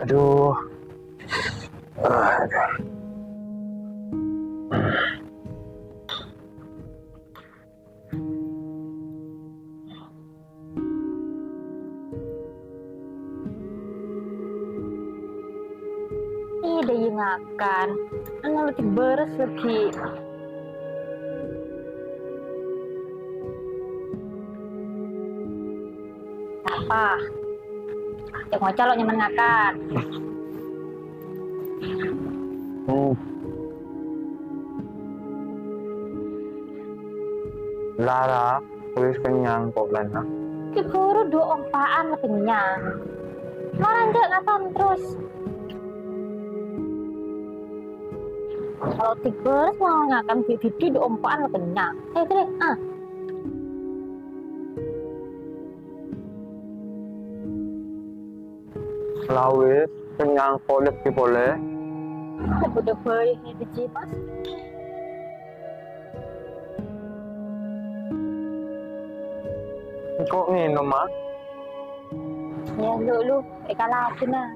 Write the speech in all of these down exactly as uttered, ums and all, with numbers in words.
Aduh. Ah, aduh. Ih, dâ' iyâ ngakan. Anu, lagi bârâs lagi. Apa? Cè' ngoca' lo' nyamana ngakan. Hmm. Lara, wis kennyang kok, Lana. Ghi' buru dhu ompa'an la kennyang. Mara enjâ' ngakan terros. Kalau tiba mau ngakan ghi' dhu ompa'an la kennyang. Ayo, terros, ah. La wis, kennyang polè polè. Padâ bhâi ngèdhiji, Mas. Engko' ngènom, Ma? Iyâ, lu, lu, èkalaghi, nah.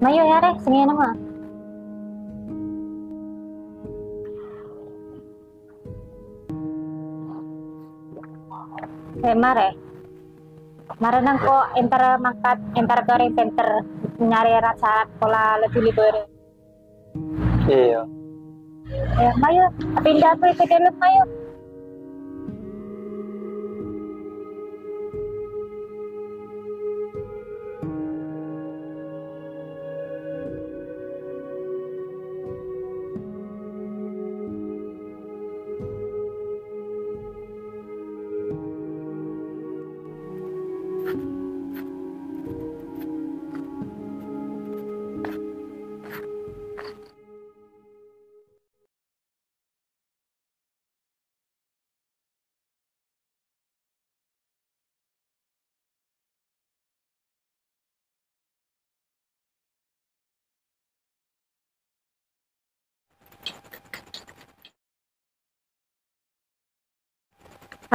Mayu, yâ, rè, sèngèna, Ma. Eh, marè. Marè nangko' entar mangkat, entar ka orèng center nyarè ra-sarat pola lebbi libur. Iyâ. Ya, mayu, pindah ka dâlem, mayu.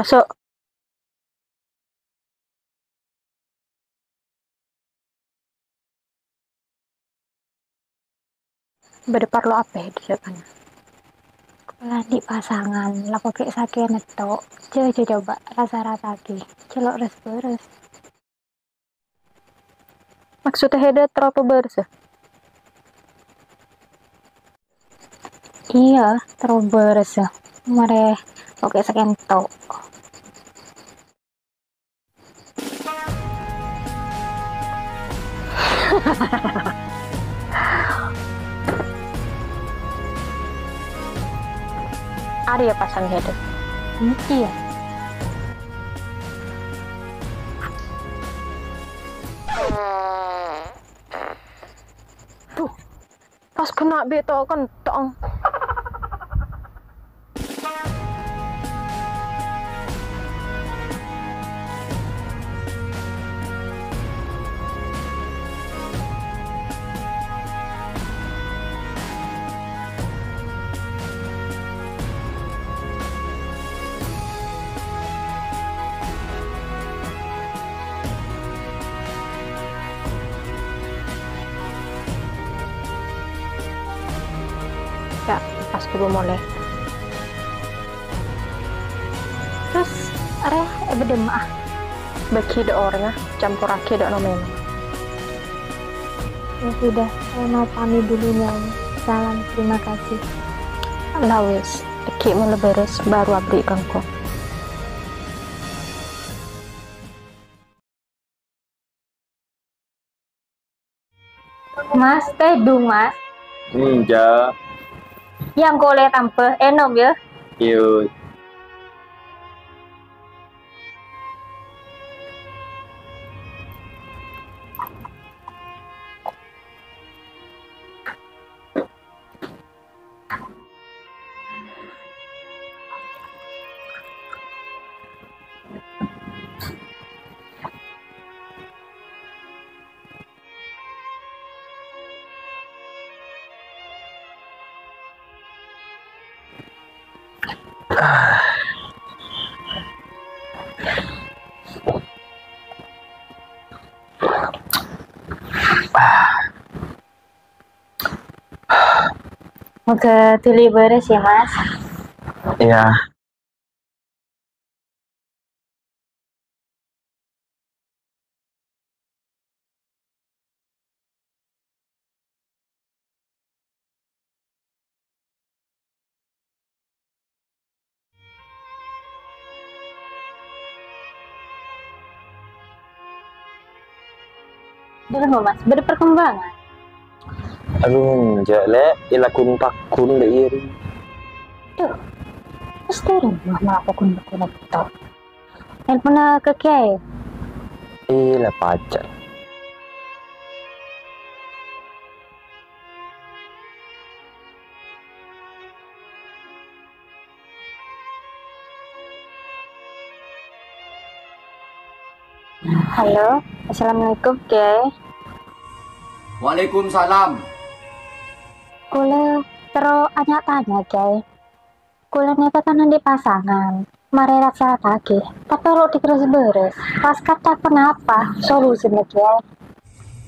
Maso'. Bâdâ parlo apa è dâlem kana'? Kaulâ andi' pasangan, la kok ghi' sakèna to'. Jhâ, jhâ, coba rasa-rasa'aghi. Jhâ lo' res-bâres. Maksudda Heda terro bârâssa? Iyâ, terro bârâssa. Marè oke sakènto. Arèya pasang Heda. Iyâ. Duh, Pas kènè' bi' to' kèntong. Ya, pas coba molè. Terros arèya èbâdâ emma'a? Bâgi dâ' orèngnga, camporraghi dâ' no-mèno. Ya sudah, saya mau pamit dulu, Nyai. Salam, terima kasih. La wis, dhâggi' mon la bârâs, bhuru aberri' ka engko'. Mas, tèdung, Mas. Enjâ'. Yâ, engko' ollè tambâ, ènom, yâ. Yus. Moghâ dhuli bârâs yâ, Mas. Iyâ. Dulu, Mas, bâdâ perkembangan? Adu, enjâ', Lè'. Èlagun pagun, Lè', iyâ, rèng. Duh, mestè rèng malah pagun-pagun èto. Nelponna ka Kèyaè. Iyâ, la pajhât. Halo, assalamualaikum, Kèyaè. Waalaikumsalam. Kaulâ terro nya-tanya, Kèyaè. Kaulâ nèka kan andi' pasangan, marè rat-sarataghi, tapè lo' dhi' terros bârâs. Pas kata kenapa? Solusina, Kèyaè.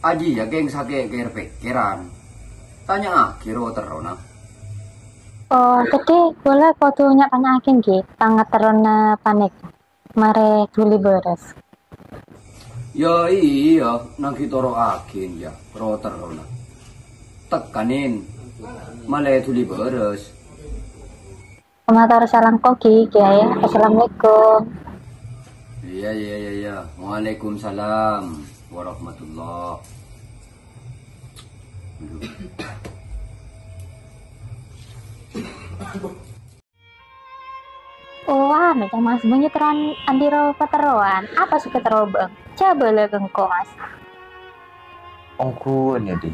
Ajiyâ kèng sakè' kèr-pèkkèran. Tanya'aghi ro-terrona. Oh, dhâddhi kaulâ kodhu nya-tanya'aghi ènggi pangaterrona panèka. Marè dhuli bârâs. Yâ iyâ, nangghi toro'aghi, yâ, ro-terrona. Tekkanin, malè dhuli bârâs. Mator salam kogi, Kèyaè. Assalamualaikum. Iyâ, iyâ, iyâ, iyâ. Waalaikumsalam warahmatullah. Aduh. Oh, anu, Mas, bânnya' terro andi' ro-paterrowan. Apa sè èkaterro bâ'na? Coba la ka engko', Mas. Ongghuwân, yâ, Dhi'?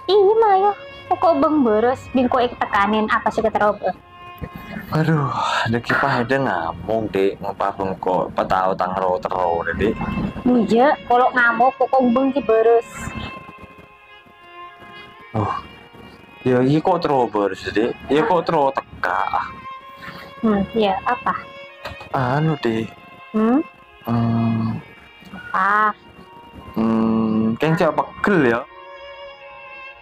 Iyâ, mayu. Engko' bâ'na bârâs, bi' engko' ètekkanin apa sè èkaterro bâ'na. Aduh, dhâggi' pas èdhâ ngamok, Dhi', ngopa bâ'na engko' patao tang ro-terro, Dhi'. Iyâ, kolo' ngamok, engko' bâ'na ghi' bârâs. Oh. Ya, iya kok terro bârâs, Dhi'. Iya kok terro tekka'. Hmm, iya, apa? Anu, Dhi'. Hmm? Hmm. Apa? Hmm, kèng jhâ' pegghel, ya.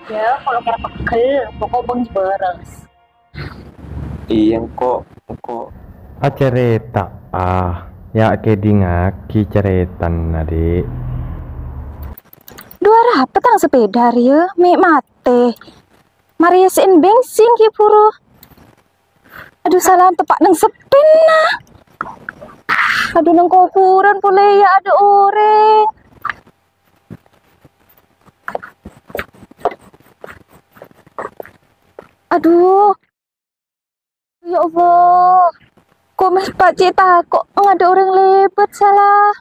Ya, kalau kèra pegghel, pokok bâ'na bârâs. Iyâ, engko', engko'. Acarèta, ah, ya' kèdingngaghi carètana, Dhi'. Dhu arapa tang sepèda rèya, mè' matè. Marè sèn bensin ghi' buru. Adu, sala teppa' neng seppèna. Adu, neng koburan polè ya' adâ' orèng. Adu. Ya Allah. Kok mè' pas cè' tako' ngadâ' orèng lèbât sala.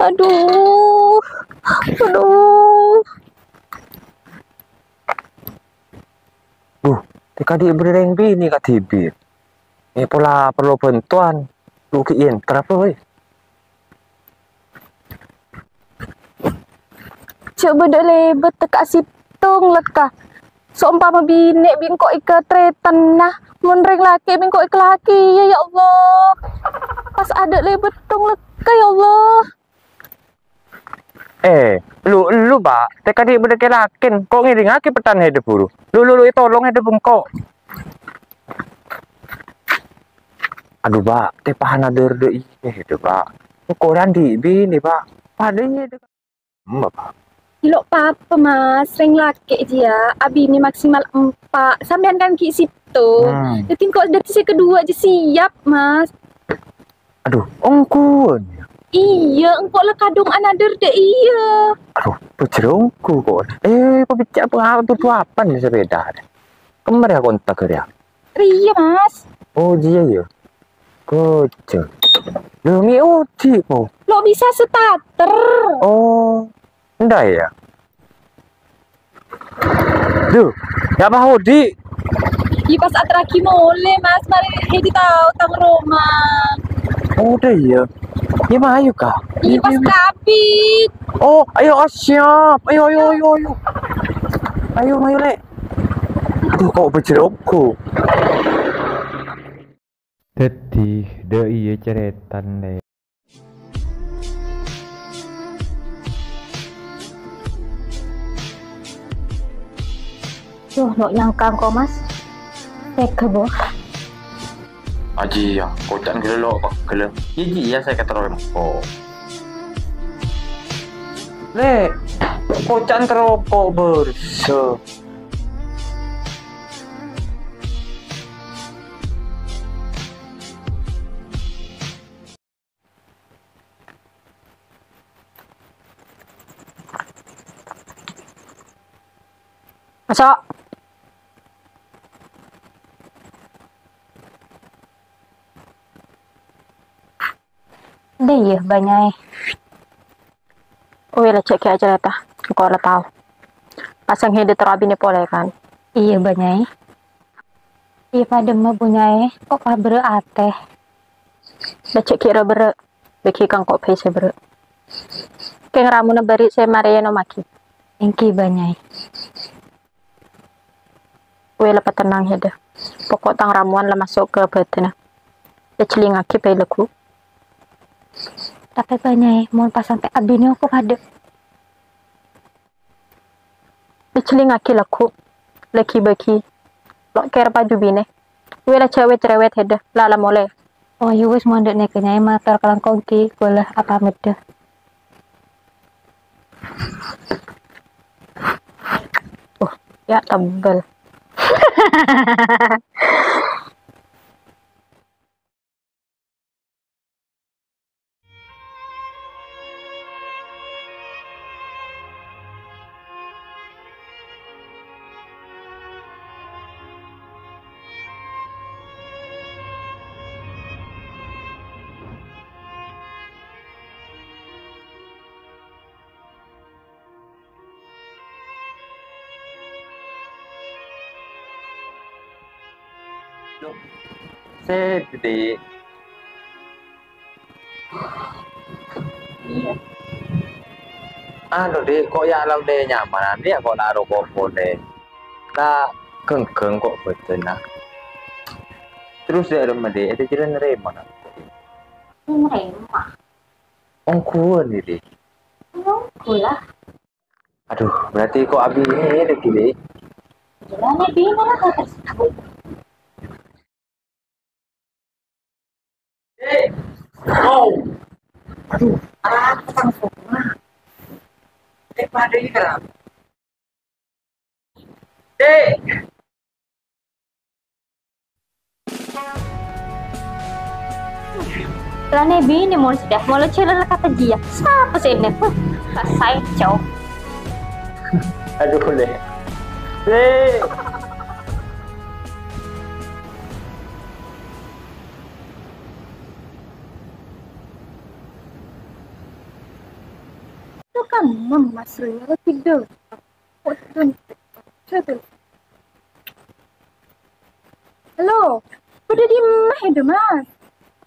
Aduh. Aduh. kadhi' bâdâ rèng binè kadhibi'. Mè' pola parlo bhântowan, lu ghi' èntar apa, wè? Jhâ' bâdâ lèbât tekka' sèttong lekka. Saompama binè' bi' engko' èkatarètanna, mon rèng lakè' bi' engko' èkalakèya, ya Allah. Pas adâ' lèbât sèttong lekka, ya Allah. Eh, lu, lu, Pak, tè kadhi' bâdâ kè-lakèn, ko' ngèdingngaghi pettana hèdâ buru. Lu, lu, lu, ètolong hèdâ bengko. Adu, Pak, tè pahana dâr dâ' iyâ hèdâ, Pak. Ko' randhi' binè, Pak. Padâ iyâ dâ'. Emma, Pak. Lo' papa, Mas, rèng lakè' jiyâ, abinè maksimal empa'. Sampèyan kan ghi' sèttong. Hmm. Dhâddhi engko' dhâddhi sè kaduwâ' jiyâ siap, Mas. Adu, ongghuwân. Iyâ, engko' la kadhung anadâr dâ' iyâ. Adu, bhâjjhrâ ongghu ko'. Eh, pabicca' apa, dudu apa nih sepeda? Kemmer ya kontak ya? Rèya, Mas. Oh, jiyâ ya. Kocok. Lo, mè' odi' po. Lo' bisa starter. Oh. Enḍâ' ya? Duh, ya apa odi'? Iyâ pas aterraghi molè, Mas. Marè hèdâ tao tang roma. Oh, udah ya. Ya, mayu, Kak. Iyâ pas kabit. Oh, ayo, oh, siap. Ayo, ayo, ayo, ayo. Ayo, mayu, Lè'. Aduh, ko' bhâjjhrâ ongghu. Dhâddhi, dâ' iyâ carètana, Lè'. Duh, lo' nyangka engko', Mas. Tega, bo. Aji, ya, koca'na ghellâ' lo' pegghellâ. Iyâ, Ji, iyâ, sè katerro engko'. Lè', koca'na terro ko' bârsa. Maso'. Dâ' iyâ, Bânyaè. Uwi, la jhâ' ghi' acarèta, engko' la tao. Pas rèng hèdâ terro abinè polè, kan? Iyâ, Bânyaè. Iyâ, padâ emma, Bânyaè, ko' paberrâ' atè. La jhâ' ghi' ra-berrâ', bâgi ka engko' bhâi sè berrâ'. Kèng ramona bâri' sè marè ènomaghi. Èngghi, Bânyaè. Wè, la patennang, hèdâ. Poko' tang ramowan la maso' ka bâdânna. Èjhellingngaghi bhâi lagghu'. Tapè, Bânyaè, mon pas sampè' abinè ko' padâ. Èjhellingngaghi lagghu'. Lagi bâgi. Lo' kèra paju binè. Wè, la jhâ' wèt-rèwèt, hèdâ. La, la molè. Oh, iyâ wis, mon dâ' nèka, Nyaè, mator kalangkong ghi, ghulâ apamèt, dâ. Oh, ya tebel. Loh, sè, Dik. Anu, Dik, ko' ya' la ollè nyamanan, ya' ko' la roko' polè. La ghâng-ghâng ko' bâdânna. Terros dâ' remma, Dik, èdhâ jhâlân narèma, na? Narèma. Ongghuwân, Dik. Ongghu la. Aduh, berarti ko' abinè lagi, Dik. Jhâlân binè la, terros. Eh, oh. Aduh, ah, pasang semua. Eh, pada ini kan. Eh. Lane bine mon sudah, molo jala kata dia. Sapa sene? Huh, rasain, cowok. Aduh, Le. Le. Itu kan Mas Rul tidur. Waduh. Waduh. Waduh. Toh, bâdâ è dimma, Dâ' Mas?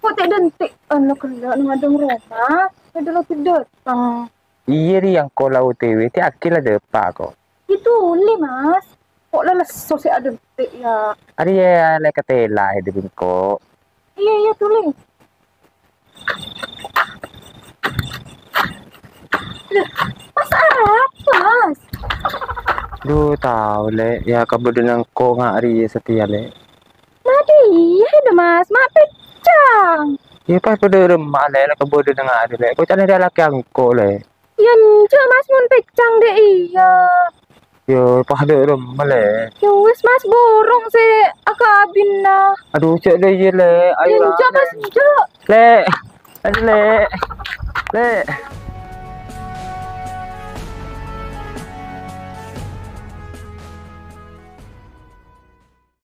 Kok ta' dântè' anu ghellâ' neng adâ'na roma? Bâdâ lagi dâteng. Iyâ, rèya engko' la O T W, tè' aghi la dâpa' ko'. Iyâ, tolè, Mas. Kok la lesso sè adântè', yâ. Arèya, la katela è dâ' bengko. Iyâ, iyâ, tolè. Loh, Mas arapa, Mas? Dhu, tao, Lè'. Yâ, kabâdâ'ânna engko' nga' rèya satèya, Lè'. Ma'diyâ, Dâ' Mas, ma' pèccang. Yâ, pas padâ remma, Lè', la kabâdâ'ânna nga' rèya, Lè'. Koca'na dâ' lakè engko', Lè'. Yâ, enjâ', Mas, mon pèccang dâ' iyâ. Yâ, pas dâ' remma, Lè'. Yâ wis, Mas, burung sè akabinna. Adhu, jhâ' dâ' iyâ, Lè'. Ayo, Yâ, enjâ', Mas, enjâ'. Lè'. Adhu, Lè'. Lè'.